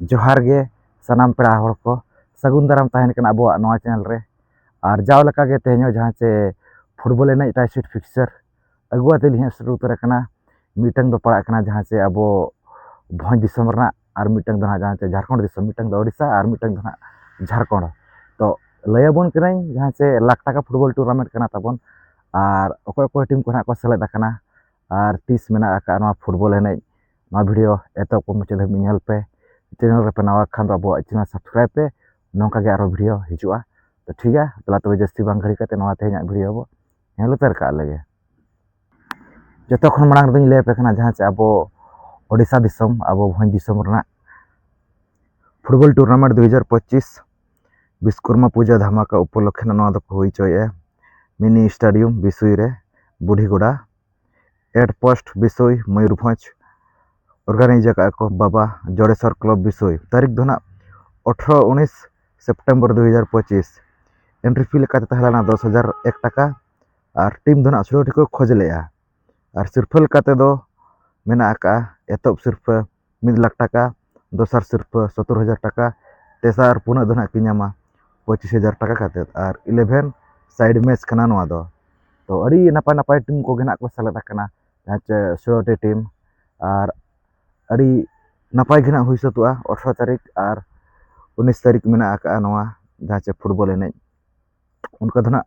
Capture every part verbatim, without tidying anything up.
ᱡᱚᱦᱟᱨ ᱜᱮ ᱥᱟᱱᱟᱢ ᱯᱮᱲᱟ ᱦᱚᱲ ᱠᱚ, ᱥᱟᱹᱜᱩᱱ ᱫᱟᱨᱟᱢ ᱛᱟᱦᱮᱱ ᱠᱟᱱᱟ ᱟᱵᱚᱣᱟᱜ ᱱᱚᱣᱟ ᱪᱮᱱᱮᱞ ᱨᱮ᱾ ᱟᱨ ᱡᱟᱣ ᱞᱮᱠᱟ ᱜᱮ ᱛᱮᱦᱮᱧ ᱦᱚᱸ ᱡᱟᱦᱟᱸ ᱪᱮ ᱯᱷᱩᱴᱵᱚᱞ ᱮᱱᱮᱡ ᱴᱟᱭ ᱥᱤᱴ ᱯᱷᱤᱠᱥᱪᱟᱨ ᱟᱹᱜᱩ ᱟᱛᱮ ᱞᱤᱧ ᱦᱮᱡ ᱥᱮᱴᱮᱨ ᱩᱛᱟᱹᱨ ᱟᱠᱟᱱᱟ᱾ ᱢᱤᱫᱴᱟᱝ ᱫᱚ ᱯᱟᱲᱟᱜ ᱠᱟᱱᱟ ᱡᱟᱦᱟᱸ ᱪᱮ ᱟᱵᱚ ᱵᱷᱚᱸᱡᱽ ᱫᱤᱥᱚᱢ ᱨᱮᱱᱟᱜ, ᱟᱨ ᱢᱤᱫᱴᱟᱝ ᱫᱚ ᱱᱟᱦᱟᱜ ᱡᱟᱦᱟᱸ ᱪᱮ ᱡᱷᱟᱲᱠᱷᱚᱸᱰ ᱫᱤᱥᱚᱢ, ᱢᱤᱫᱴᱟᱝ ᱫᱚ ᱳᱰᱤᱥᱟ ᱟᱨ ᱢᱤᱫᱴᱟᱝ ᱫᱚ ᱱᱟᱦᱟᱜ ᱡᱷᱟᱲᱠᱷᱚᱸᱰ᱾ ᱛᱚ ᱞᱟᱹᱭ ᱟᱵᱚᱱ ᱠᱟᱹᱱᱟᱹᱧ ᱡᱟᱦᱟᱸ ᱪᱮ ᱞᱟᱠᱷ ᱴᱟᱠᱟ ᱯᱷᱩᱴᱵᱚᱞ ᱴᱩᱨᱱᱟᱢᱮᱱᱴ ᱠᱟᱱᱟ ᱛᱟᱵᱚᱱ, ᱟᱨ ᱚᱠᱚᱭ ᱚᱠᱚᱭ ᱴᱤᱢ ᱠᱚ ᱱᱟᱦᱟᱜ ᱠᱚ ᱥᱮᱞᱮᱫ ᱟᱠᱟᱱᱟ ᱟᱨ ᱛᱤᱥ ᱢᱮᱱᱟᱜ ᱟᱠᱟᱫ ᱱᱚᱣᱟ ᱯᱷᱩᱴᱵᱚᱞ ᱮᱱᱮᱡ᱾ ᱱᱚᱣᱟ ᱵᱷᱤᱰᱤᱭᱳ ᱮᱛᱚᱦᱚᱵ ᱠᱷᱚᱱ ᱢᱩᱪᱟᱹᱫ ᱫᱷᱟᱹᱵᱤᱡ ᱧᱮᱞ ᱯᱮ᱾ ᱪᱮᱱᱮᱞ ᱨᱮᱯᱮ ᱱᱟᱣᱟ ᱠᱷᱟᱱ ᱫᱚ ᱟᱵᱚᱣᱟᱜ ᱪᱮᱱᱮᱞ ᱥᱟᱵᱥᱠᱨᱟᱭᱤᱵ ᱯᱮ, ᱱᱚᱝᱠᱟ ᱜᱮ ᱟᱨᱚ ᱵᱷᱤᱰᱤᱭᱳ ᱦᱤᱡᱩᱜᱼᱟ᱾ ᱛᱚ ᱴᱷᱤᱠ ᱜᱮᱭᱟ, ᱫᱮᱞᱟ ᱛᱚᱵᱮ ᱡᱟᱹᱥᱛᱤ ᱵᱟᱝ ᱜᱷᱟᱹᱲᱤ ᱠᱟᱛᱮ ᱱᱚᱣᱟ ᱛᱮᱦᱮᱧᱟᱜ ᱵᱷᱤᱰᱤᱭᱳ ᱵᱚ ᱧᱮᱞ ᱩᱛᱟᱹᱨ ᱠᱟᱜ ᱞᱮᱜᱮ᱾ ᱡᱚᱛᱚ ᱠᱷᱚᱱ ᱢᱟᱲᱟᱝ ᱨᱮᱫᱚᱧ ᱞᱟᱹᱭ ᱟᱯᱮ ᱠᱟᱱᱟ ᱡᱟᱦᱟᱸ ᱪᱮ ᱟᱵᱚ ᱳᱰᱤᱥᱟ ᱫᱤᱥᱚᱢ, ᱟᱵᱚ ᱵᱷᱚᱸᱡᱽ ᱫᱤᱥᱚᱢ ᱨᱮᱱᱟᱜ ᱯᱷᱩᱴᱵᱚᱞ ᱴᱩᱨᱱᱟᱢᱮᱱᱴ ᱫᱩ ᱦᱟᱡᱟᱨ ᱯᱚᱸᱪᱤᱥ ᱵᱤᱥᱠᱚᱨᱢᱟ ᱯᱩᱡᱟ ᱫᱷᱟᱢᱟᱠᱟ ᱩᱯᱚᱞᱚᱠᱠᱷᱮ ᱱᱚᱣᱟ ᱫᱚᱠᱚ ᱦᱩᱭ ᱦᱚᱪᱚᱭᱮᱫᱼᱟ ᱢᱤᱱᱤ ᱥᱴᱮᱰᱤᱭᱟᱢ ᱵᱤᱥᱩᱭ ᱨᱮ, ᱵᱩᱰᱷᱤᱜᱚᱰᱟ, ᱮᱰ ᱯᱳᱥᱴ ᱵᱤᱥᱩᱭ, ᱢᱚᱭᱩᱨᱵᱷᱚᱸᱡᱽ᱾ ᱚᱨᱜᱟᱱᱟᱭᱤᱡᱽ ᱟᱠᱟᱫᱼᱟ ᱠᱚ ᱵᱟᱵᱟ ᱡᱚᱲᱮᱥᱚᱨ ᱠᱞᱚᱵᱽ ᱵᱤᱥᱩᱭ᱾ ᱛᱟᱹᱨᱤᱠᱷ ᱫᱚ ᱱᱟᱜ ᱟᱴᱷᱨᱚ ᱩᱱᱤᱥ ᱥᱮᱯᱴᱮᱢᱵᱚᱨ ᱫᱩ ᱦᱟᱡᱟᱨ ᱯᱚᱸᱪᱤᱥ᱾ ᱮᱱᱴᱨᱤ ᱯᱷᱤ ᱞᱮᱠᱟᱛᱮ ᱛᱟᱦᱮᱸ ᱞᱮᱱᱟ ᱫᱚᱥ ᱦᱟᱡᱟᱨ ᱮᱠ ᱴᱟᱠᱟ, ᱟᱨ ᱴᱤᱢ ᱫᱚ ᱱᱟᱜ ᱥᱩᱞᱟᱹᱴᱤ ᱠᱚ ᱠᱷᱚᱡᱽ ᱞᱮᱫᱼᱟ᱾ ᱟᱨ ᱥᱤᱨᱯᱷᱟᱹ ᱞᱮᱠᱟ ᱛᱮᱫᱚ ᱢᱮᱱᱟᱜ ᱟᱠᱟᱫᱼᱟ ᱮᱛᱚᱦᱚᱵ ᱥᱤᱨᱯᱷᱟᱹ ᱢᱤᱫ ᱞᱟᱠᱷ ᱴᱟᱠᱟ, ᱫᱚᱥᱟᱨ ᱥᱤᱨᱯᱷᱟᱹ ᱥᱚᱛᱛᱚᱨ ᱦᱟᱡᱟᱨ ᱴᱟᱠᱟ, ᱛᱮᱥᱟᱨ ᱯᱩᱱᱟᱹᱜ ᱫᱚ ᱱᱟᱜ ᱠᱤᱱ ᱧᱟᱢᱟ ᱯᱚᱸᱪᱤᱥ ᱦᱟᱡᱟᱨ ᱴᱟᱠᱟ ᱠᱟᱛᱮᱫ, ᱟᱨ ᱤᱞᱮᱵᱷᱮᱱ ᱥᱟᱭᱤᱰ ᱢᱮᱪ ᱠᱟᱱᱟ ᱱᱚᱣᱟ ᱫᱚ᱾ ᱛᱚ ᱟᱹᱰᱤ ᱱᱟᱯᱟᱭ ᱱᱟᱯᱟᱭ ᱴᱤᱢ ᱠᱚᱜᱮ ᱱᱟᱜ ᱠᱚ ᱥᱮᱞᱮᱫ ᱟᱠᱟᱱᱟ, ᱡᱟᱦᱟᱸ ᱪᱮ ᱥᱩᱞᱟᱹᱴᱤ ᱴᱤᱢ, ᱟᱨ ᱟᱹᱰᱤ ᱱᱟᱯᱟᱭ ᱜᱮ ᱱᱟᱜ ᱦᱩᱭ ᱥᱟᱹᱛᱩᱜᱼᱟ ᱟᱴᱷᱨᱚ ᱛᱟᱹᱨᱤᱠᱷ, ᱟᱨ ᱩᱱᱤᱥ ᱛᱟᱹᱨᱤᱠᱷ ᱢᱮᱱᱟᱜ ᱟᱠᱟᱫᱼᱟ ᱱᱚᱣᱟ ᱡᱟᱦᱟᱸ ᱪᱮ ᱯᱷᱩᱴᱵᱚᱞ ᱮᱱᱮᱡ᱾ ᱚᱱᱠᱟ ᱫᱚ ᱱᱟᱜ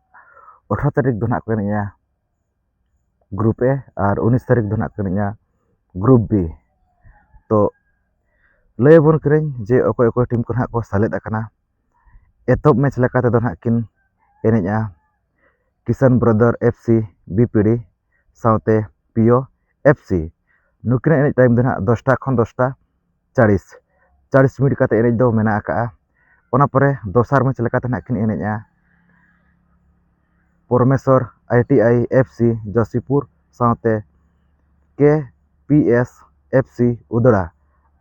ᱟᱴᱷᱨᱚ ᱛᱟᱹᱨᱤᱠᱷ ᱫᱚ ᱱᱟᱜ ᱠᱚ ᱮᱱᱮᱡᱼᱟ ᱜᱨᱩᱯ ᱮ, ᱟᱨ ᱩᱱᱤᱥ ᱛᱟᱹᱨᱤᱠᱷ ᱫᱚ ᱱᱟᱜ ᱠᱚ ᱮᱱᱮᱡᱼᱟ ᱜᱨᱩᱯ ᱵᱤ᱾ ᱛᱚ ᱞᱟᱹᱭ ᱟᱵᱚᱱ ᱠᱟᱹᱱᱟᱹᱧ ᱡᱮ ᱚᱠᱚᱭ ᱚᱠᱚᱭ ᱴᱤᱢ ᱠᱚ ᱱᱟᱜ ᱠᱚ ᱥᱮᱞᱮᱫ ᱟᱠᱟᱱᱟ᱾ ᱮᱛᱚᱦᱚᱵ ᱢᱮᱪ ᱞᱮᱠᱟ ᱛᱮᱫᱚ ᱱᱟᱜ ᱠᱤᱱ ᱮᱱᱮᱡᱼᱟ Kisan brother F C B P D ᱥᱟᱶᱛᱮ ᱯᱤᱭᱳ ᱮᱯᱷ ᱥᱤ᱾ ᱱᱩᱠᱤᱱᱟᱜ ᱮᱱᱮᱡ ᱴᱟᱭᱤᱢ ᱫᱚ ᱱᱟᱜ ᱫᱚᱥᱴᱟ ᱠᱷᱚᱱ ᱫᱚᱥᱴᱟ ᱪᱟᱲᱤᱥ, ᱪᱟᱲᱤᱥ ᱢᱤᱱᱤᱴ ᱠᱟᱛᱮ ᱮᱱᱮᱡ ᱫᱚ ᱢᱮᱱᱟᱜ ᱟᱠᱟᱜᱼᱟ᱾ ᱚᱱᱟ ᱯᱚᱨᱮ ᱫᱚᱥᱟᱨ ᱢᱮᱪ ᱞᱮᱠᱟᱛᱮ ᱱᱟᱜ ᱠᱤᱱ ᱮᱱᱮᱡᱼᱟ Parmeshwar I T I F C Joshipur ᱥᱟᱶᱛᱮ K P S F C ᱩᱫᱽᱲᱟ᱾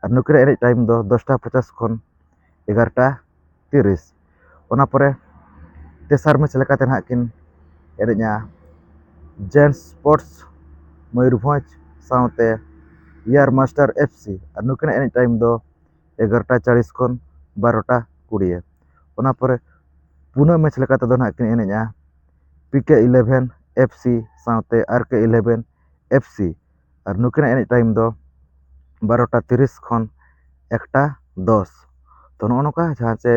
ᱟᱨ ᱱᱩᱠᱤᱱᱟᱜ ᱮᱱᱮᱡ ᱴᱟᱭᱤᱢ ᱫᱚ ᱫᱚᱥᱴᱟ ᱯᱚᱪᱟᱥ ᱠᱷᱚᱱ ᱮᱜᱟᱨᱚᱴᱟ ᱛᱤᱨᱤᱥ᱾ ᱚᱱᱟ ᱯᱚᱨᱮ ᱛᱮᱥᱟᱨ ᱢᱮᱪ ᱞᱮᱠᱟᱛᱮ ᱱᱟᱦᱟᱜ ᱠᱤᱱ ᱮᱱᱮᱡᱼᱟ ᱡᱮᱱᱴᱥ ᱥᱯᱳᱨᱴᱥ ᱢᱚᱭᱩᱨᱵᱷᱚᱸᱡᱽ ᱥᱟᱶᱛᱮ ᱮᱭᱟᱨ ᱢᱟᱥᱴᱟᱨ ᱮᱯᱷ ᱥᱤ᱾ ᱟᱨ ᱱᱩᱠᱤᱱᱟᱜ ᱮᱱᱮᱡ ᱴᱟᱭᱤᱢ ᱫᱚ ᱮᱜᱟᱨᱚᱴᱟ ᱪᱟᱞᱤᱥ ᱠᱷᱚᱱ ᱵᱟᱨᱚᱴᱟ ᱠᱩᱲᱤᱭᱮ᱾ ᱚᱱᱟ ᱯᱚᱨᱮ ᱯᱩᱱᱟᱹᱜ ᱢᱮᱪ ᱞᱮᱠᱟ ᱛᱮᱫᱚ ᱱᱟᱦᱟᱜ ᱠᱤᱱ ᱮᱱᱮᱡᱼᱟ ᱯᱤ ᱠᱮ ᱤᱞᱮᱵᱷᱮᱱ ᱮᱯᱷ ᱥᱤ ᱥᱟᱶᱛᱮ ᱟᱨ ᱠᱮ ᱤᱞᱮᱵᱷᱮᱱ ᱮᱯᱷ ᱥᱤ᱾ ᱟᱨ ᱱᱩᱠᱤᱱᱟᱜ ᱮᱱᱮᱡ ᱴᱟᱭᱤᱢ ᱫᱚ ᱵᱟᱨᱚᱴᱟ ᱛᱤᱨᱤᱥ ᱠᱷᱚᱱ ᱮᱠᱴᱟ ᱫᱚᱥ᱾ ᱛᱚ, ᱱᱚᱜᱼᱚ ᱱᱚᱝᱠᱟ ᱡᱟᱦᱟᱸ ᱪᱮ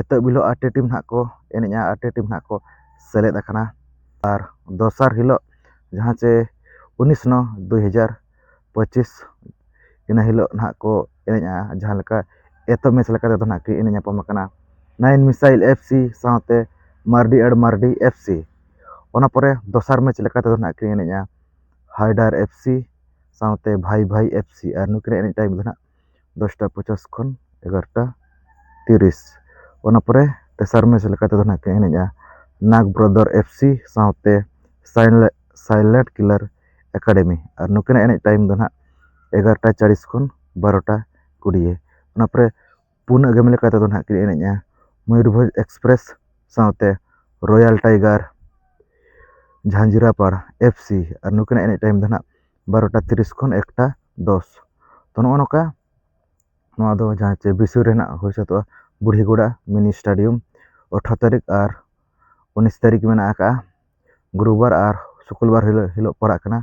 ᱮᱛᱚᱦᱚᱵ ᱦᱤᱞᱳᱜ ᱟᱴᱴᱤ ᱴᱤᱢ ᱱᱟᱦᱟᱜ ᱠᱚ ᱮᱱᱮᱡᱼᱟ, ᱟᱴᱴᱤ ᱴᱤᱢ ᱱᱟᱦᱟᱜ ᱠᱚ ᱥᱮᱞᱮᱫ ᱟᱠᱟᱱᱟ᱾ ᱟᱨ ᱫᱚᱥᱟᱨ ᱦᱤᱞᱳᱜ ᱡᱟᱦᱟᱸ ᱪᱮ ᱩᱱᱤᱥ ᱱᱚ ᱫᱩᱭ ᱦᱟᱡᱟᱨ ᱯᱚᱸᱪᱤᱥ, ᱤᱱᱟᱹ ᱦᱤᱞᱳᱜ ᱱᱟᱦᱟᱜ ᱠᱚ ᱮᱱᱮᱡᱼᱟ᱾ ᱡᱟᱦᱟᱸ ᱞᱮᱠᱟ ᱮᱛᱚᱦᱚᱵ ᱢᱮᱪ ᱞᱮᱠᱟ ᱛᱮᱫᱚ ᱱᱟᱦᱟᱜ ᱠᱤᱱ ᱮᱱᱮᱡ ᱧᱟᱯᱟᱢ ᱟᱠᱟᱱᱟ ᱱᱟᱭᱤᱱ ᱢᱤᱥᱟᱭᱤᱞ ᱮᱯᱷ ᱥᱤ ᱥᱟᱶᱛᱮ ᱢᱟᱨᱰᱤ ᱟᱲ ᱢᱟᱨᱰᱤ ᱮᱯᱷ ᱥᱤ᱾ ᱚᱱᱟ ᱯᱚᱨᱮ ᱫᱚᱥᱟᱨ ᱢᱮᱪ ᱞᱮᱠᱟ ᱛᱮᱫᱚ ᱱᱟᱦᱟᱜ ᱠᱤᱱ ᱮᱱᱮᱡᱼᱟ ᱦᱟᱭᱰᱟᱨ ᱮᱯᱷ ᱥᱤ ᱥᱟᱶᱛᱮ ᱵᱷᱟᱭ ᱵᱷᱟᱭ ᱮᱯᱷ ᱥᱤ᱾ ᱟᱨ ᱱᱩᱠᱤᱱᱟᱜ ᱮᱱᱮᱡ ᱴᱟᱭᱤᱢ ᱫᱚ ᱱᱟᱦᱟᱜ ᱫᱚᱥᱴᱟ ᱯᱚᱪᱟᱥ ᱠᱷᱚᱱ ᱮᱜᱟᱨᱚᱴᱟ ᱛᱤᱨᱤᱥ᱾ ᱚᱱᱟ ᱯᱚᱨᱮ ᱛᱮᱥᱟᱨ ᱢᱮᱪ ᱞᱮᱠᱟ ᱛᱮᱫᱚ ᱱᱟᱦᱟᱜ ᱠᱤᱱ ᱮᱱᱮᱡᱼᱟ ᱱᱟᱜᱽ ᱵᱨᱟᱫᱟᱨ ᱮᱯᱷ ᱥᱤ ᱥᱟᱶᱛᱮ ᱥᱟᱭᱞᱮ- ᱥᱟᱭᱞᱮᱱᱴ ᱠᱤᱞᱟᱨ ᱮᱠᱟᱰᱮᱢᱤ᱾ ᱟᱨ ᱱᱩᱠᱤᱱᱟᱜ ᱮᱱᱮᱡ ᱴᱟᱭᱤᱢ ᱫᱚ ᱱᱟᱦᱟᱜ ᱮᱜᱟᱨᱚᱴᱟ ᱪᱟᱞᱤᱥ ᱠᱷᱚᱱ ᱵᱟᱨᱚᱴᱟ ᱠᱩᱲᱤᱭᱮ᱾ ᱚᱱᱟ ᱯᱚᱨᱮ ᱯᱩᱱᱟᱹᱜ ᱜᱮᱢ ᱞᱮᱠᱟ ᱛᱮᱫᱚ ᱱᱟᱦᱟᱜ ᱠᱤᱱ ᱮᱱᱮᱡᱼᱟ ᱢᱚᱭᱩᱨᱵᱷᱚᱸᱡᱽ ᱮᱠᱥᱯᱨᱮᱥ ᱥᱟᱶᱛᱮ ᱨᱚᱭᱟᱞ ᱴᱟᱭᱜᱟᱨ ᱡᱷᱟᱸᱡᱤᱨᱟᱯᱟᱲ ᱮᱯᱷ ᱥᱤ᱾ ᱟᱨ ᱱᱩᱠᱤᱱᱟᱜ ᱮᱱᱮᱡ ᱴᱟᱭᱤᱢ ᱫᱚ ᱱᱟᱦᱟᱜ ᱵᱟᱨᱚᱴᱟ ᱛᱤᱨᱤᱥ ᱠᱷᱚᱱ ᱮᱠᱴᱟ ᱫᱚᱥ᱾ ᱛᱚ, ᱱᱚᱜᱼᱚ ᱱᱚᱝᱠᱟ ᱱᱚᱣᱟ ᱫᱚ ᱡᱟᱦᱟᱸ ᱪᱮ ᱵᱤᱥᱩ ᱨᱮᱱᱟᱜ ᱦᱩᱭ ᱥᱟᱹᱛᱚᱜᱼᱟ ᱵᱩᱲᱦᱤᱜᱚᱲᱟ ᱢᱤᱱᱤ ᱥᱴᱮᱰᱤᱭᱟᱢ ᱟᱴᱷᱨᱚ ᱛᱟᱹᱨᱤᱠᱷ ᱟᱨ ᱩᱱᱤᱥ ᱛᱟᱹᱨᱤᱠᱷ ᱢᱮᱱᱟᱜ ᱟᱠᱟᱫᱼᱟ᱾ ᱜᱩᱨᱩᱵᱟᱨ ᱟᱨ ᱥᱩᱠᱩᱞᱵᱟᱨ ᱦᱤᱞᱳᱜ, ᱦᱤᱞᱳᱜ ᱯᱟᱲᱟᱜ ᱠᱟᱱᱟ᱾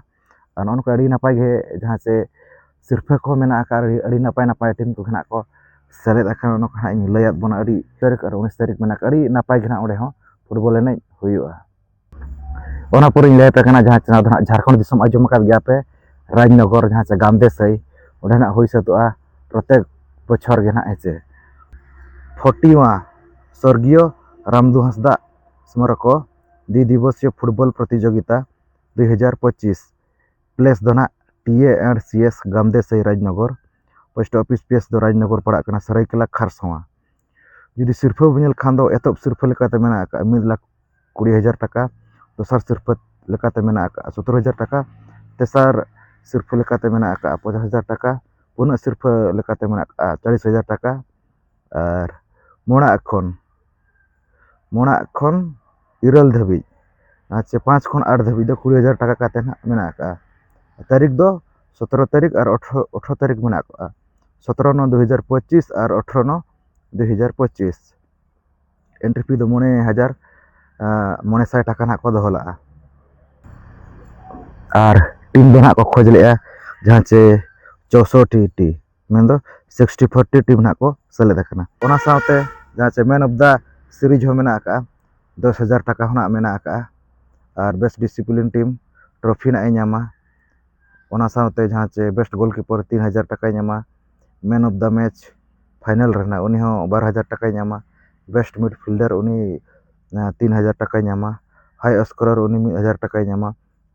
ᱟᱨ ᱱᱚᱜᱼᱚ ᱱᱚᱝᱠᱟ ᱟᱹᱰᱤ ᱱᱟᱯᱟᱭ ᱜᱮ ᱡᱟᱦᱟᱸ ᱪᱮ ᱥᱤᱨᱯᱷᱟᱹ ᱠᱚ ᱢᱮᱱᱟᱜ ᱟᱠᱟᱫ, ᱟᱹᱰᱤ, ᱟᱹᱰᱤ ᱱᱟᱯᱟᱭ ᱱᱟᱯᱟᱭ ᱴᱤᱢ ᱠᱚ ᱱᱟᱦᱟᱜ ᱠᱚ ᱥᱮᱞᱮᱫ ᱟᱠᱟᱱᱟ᱾ ᱚᱱᱟ ᱠᱚ ᱱᱟᱦᱟᱜ ᱤᱧ ᱞᱟᱹᱭᱟᱫ ᱵᱚᱱᱟ᱾ ᱟᱹᱰᱤ ᱛᱟᱹᱨᱤᱠᱷ ᱟᱨ ᱩᱱᱤᱥ ᱛᱟᱹᱨᱤᱠᱷ ᱢᱮᱱᱟᱜ ᱟᱠᱟᱫ, ᱟᱹᱰᱤ ᱱᱟᱯᱟᱭ ᱜᱮ ᱱᱟᱦᱟᱜ ᱚᱸᱰᱮ ᱦᱚᱸ ᱯᱷᱩᱴᱵᱚᱞ ᱮᱱᱮᱡ ᱦᱩᱭᱩᱜᱼᱟ᱾ ᱚᱱᱟ ᱯᱚᱨᱮᱧ ᱞᱟᱹᱭ ᱟᱯᱮ ᱠᱟᱱᱟ ᱡᱟᱦᱟᱸ ᱪᱮ ᱱᱚᱣᱟ ᱫᱚ ᱱᱟᱦᱟᱜ ᱡᱷᱟᱲᱠᱷᱚᱸᱰ ᱫᱤᱥᱚᱢ ᱟᱸᱡᱚᱢ ᱟᱠᱟᱫ ᱜᱮᱭᱟ ᱯᱮ, ᱨᱟᱡᱽᱱᱚᱜᱚᱨ ᱡᱟᱦᱟᱸ ᱪᱮ ᱜᱟᱢᱫᱮᱥᱟᱹᱭ, ᱚᱸᱰᱮ ᱱᱟᱦᱟᱜ ᱦᱩᱭ ᱥᱟᱹᱛᱚᱜᱼᱟ ᱯᱨᱚᱛᱮᱠ ᱵᱚᱪᱷᱚᱨ ᱜᱮ ᱱᱟᱦᱟᱜ, ᱦᱮᱸ ᱪᱮ᱾ ᱯᱷᱳᱨᱴᱤ ᱣᱟᱱ ᱥᱚᱨᱜᱤᱭᱚ ᱨᱟᱢᱫᱩ ᱦᱟᱸᱥᱫᱟᱜ ᱥᱢᱟᱨᱚᱠᱚ ᱫᱤ ᱫᱤᱵᱚᱥᱤᱭᱚ ᱯᱷᱩᱴᱵᱚᱞ ᱯᱨᱚᱛᱤᱡᱳᱜᱤᱛᱟ ᱫᱩᱭ ᱦᱟᱡᱟᱨ ᱯᱚᱸᱪᱤᱥ᱾ ᱯᱞᱮᱥ ᱫᱚ ᱱᱟᱦᱟᱜ T A and C S ᱜᱟᱢᱫᱮᱥᱟᱹᱭ Rajnagar. Post office P S ᱫᱚ ᱨᱟᱡᱽᱱᱚᱜᱚᱨ ᱯᱟᱲᱟᱜ ᱠᱟᱱᱟ, ᱥᱟᱹᱨᱟᱹᱭᱠᱮᱞᱟ ᱠᱷᱟᱨᱥᱟᱣᱟ᱾ ᱡᱩᱫᱤ ᱥᱤᱨᱯᱷᱟᱹ ᱵᱚᱱ ᱧᱮᱞ ᱠᱷᱟᱱ ᱫᱚ ᱮᱛᱚᱦᱚᱵ ᱥᱤᱨᱯᱷᱟᱹ ᱞᱮᱠᱟᱛᱮ ᱢᱮᱱᱟᱜ ᱟᱠᱟᱫᱼᱟ ᱢᱤᱫ ᱞᱟᱠᱷ ᱠᱩᱲᱤ ᱦᱟᱡᱟᱨ ᱴᱟᱠᱟ, ᱫᱚᱥᱟᱨ ᱥᱤᱨᱯᱷᱟᱹ ᱞᱮᱠᱟᱛᱮ ᱢᱮᱱᱟᱜ ᱟᱠᱟᱫᱼᱟ ᱥᱚᱛᱨᱚ ᱦᱟᱡᱟᱨ ᱴᱟᱠᱟ, ᱛᱮᱥᱟᱨ ᱥᱤᱨᱯᱷᱟᱹ ᱞᱮᱠᱟᱛᱮ ᱢᱮᱱᱟᱜ ᱟᱠᱟᱫᱼᱟ ᱯᱚᱧᱪᱟᱥ ᱦᱟᱡᱟᱨ ᱴᱟᱠᱟ, ᱯᱩᱱᱟᱜ ᱥᱤᱨᱯᱷᱟᱹ ᱞᱮᱠᱟᱛᱮ ᱢᱮᱱᱟᱜ ᱟᱠᱟᱫᱼᱟ ᱪᱟᱞᱤᱥ ᱦᱟᱡᱟᱨ ᱴᱟᱠᱟ, ᱟᱨ ᱢᱚᱲᱟᱜ ᱠᱷᱚᱱ, ᱢᱚᱲᱟᱜ ᱠᱷᱚᱱ ᱤᱨᱟᱹᱞ ᱫᱷᱟᱹᱵᱤᱡ, ᱟᱪᱪᱷᱟ, ᱯᱟᱸᱪ ᱠᱷᱚᱱ ᱟᱴ ᱫᱷᱟᱹᱵᱤᱡ ᱫᱚ ᱠᱩᱲᱤ ᱦᱟᱡᱟᱨ ᱴᱟᱠᱟ ᱠᱟᱛᱮ ᱱᱟᱦᱟᱜ ᱢᱮᱱᱟᱜ ᱟᱠᱟᱫᱼᱟ᱾ ᱛᱟᱹᱨᱤᱠᱷ ᱫᱚ ᱥᱚᱛᱨᱚ ᱛᱟᱹᱨᱤᱠᱷ ᱟᱨ ᱟᱴᱷᱨᱚ, ᱟᱴᱷᱨᱚ ᱛᱟᱹᱨᱤᱠᱷ ᱢᱮᱱᱟᱜ ᱟᱠᱟᱫᱼᱟ᱾ ᱥᱚᱛᱨᱚ ᱱᱚ ᱫᱩ ᱦᱟᱡᱟᱨ ᱯᱚᱸᱪᱤᱥ ᱟᱨ ᱟᱴᱷᱨᱚ ᱱᱚ ᱫᱩ ᱦᱟᱡᱟᱨ ᱯᱚᱸᱪᱤᱥ᱾ ᱮᱱᱴᱨᱤ ᱯᱷᱤ ᱫᱚ ᱢᱚᱬᱮ ᱦᱟᱡᱟᱨ ᱢᱚᱬᱮ ᱥᱟᱭ ᱴᱟᱠᱟ ᱱᱟᱦᱟᱜ ᱠᱚ ᱫᱚᱦᱚ ᱞᱟᱜᱼᱟ᱾ ᱟᱨ ᱴᱤᱢ ᱫᱚ ᱱᱟᱦᱟᱜ ᱠᱚ ᱠᱷᱚᱡᱽ ᱞᱮᱜᱼᱟ ᱡᱟᱦᱟᱸ ᱪᱮ ᱪᱳᱥᱳᱴᱴᱤ ᱴᱤ, ᱢᱮᱱᱫᱚ ᱥᱤᱠᱥᱴᱤ ᱯᱷᱳᱨ ᱴᱤ ᱴᱤᱢ ᱱᱟᱦᱟᱜ ᱠᱚ ᱥᱮᱞᱮᱫ ᱟᱠᱟᱱᱟ᱾ ᱚᱱᱟ ᱥᱟᱶᱛᱮ ᱡᱟᱦᱟᱸ ᱪᱮ ᱢᱮᱱ ᱚᱯᱷ ᱫᱟ ᱥᱤᱨᱤᱡᱽ ᱦᱚᱸ ᱢᱮᱱᱟᱜ ᱟᱠᱟᱫᱼᱟ, ᱫᱚᱥ ᱦᱟᱡᱟᱨ ᱴᱟᱠᱟ ᱦᱚᱸ ᱱᱟᱦᱟᱜ ᱢᱮᱱᱟᱜ ᱟᱠᱟᱫᱼᱟ᱾ ᱟᱨ ᱵᱮᱥᱴ ᱰᱤᱥᱤᱯᱞᱤᱱ ᱴᱤᱢ ᱴᱨᱚᱯᱷᱤ ᱱᱟᱦᱟᱜ ᱮ ᱧᱟᱢᱟ᱾ ᱚᱱᱟ ᱥᱟᱶᱛᱮ ᱡᱟᱦᱟᱸ ᱪᱮ ᱵᱮᱥᱴ ᱜᱳᱞᱠᱤᱯᱟᱨ ᱛᱤᱱ ᱦᱟᱡᱟᱨ ᱴᱟᱠᱟᱭ ᱧᱟᱢᱟ, man of the match final ᱨᱮᱱᱟᱜ ᱩᱱᱤ ᱦᱚᱸ ᱵᱟᱨ ᱦᱟᱡᱟᱨ ᱴᱟᱠᱟᱭ ᱧᱟᱢᱟ, ᱵᱮᱥᱴ ᱢᱤᱰᱯᱷᱤᱞᱰᱟᱨ ᱩᱱᱤ ᱛᱤᱱ ᱦᱟᱡᱟᱨ ᱴᱟᱠᱟᱭ ᱧᱟᱢᱟ, ᱦᱟᱭ ᱥᱠᱳᱨᱟᱨ ᱩᱱᱤ ᱢᱤᱫ ᱦᱟᱡᱟᱨ ᱴᱟᱠᱟᱭ ᱧᱟᱢᱟ,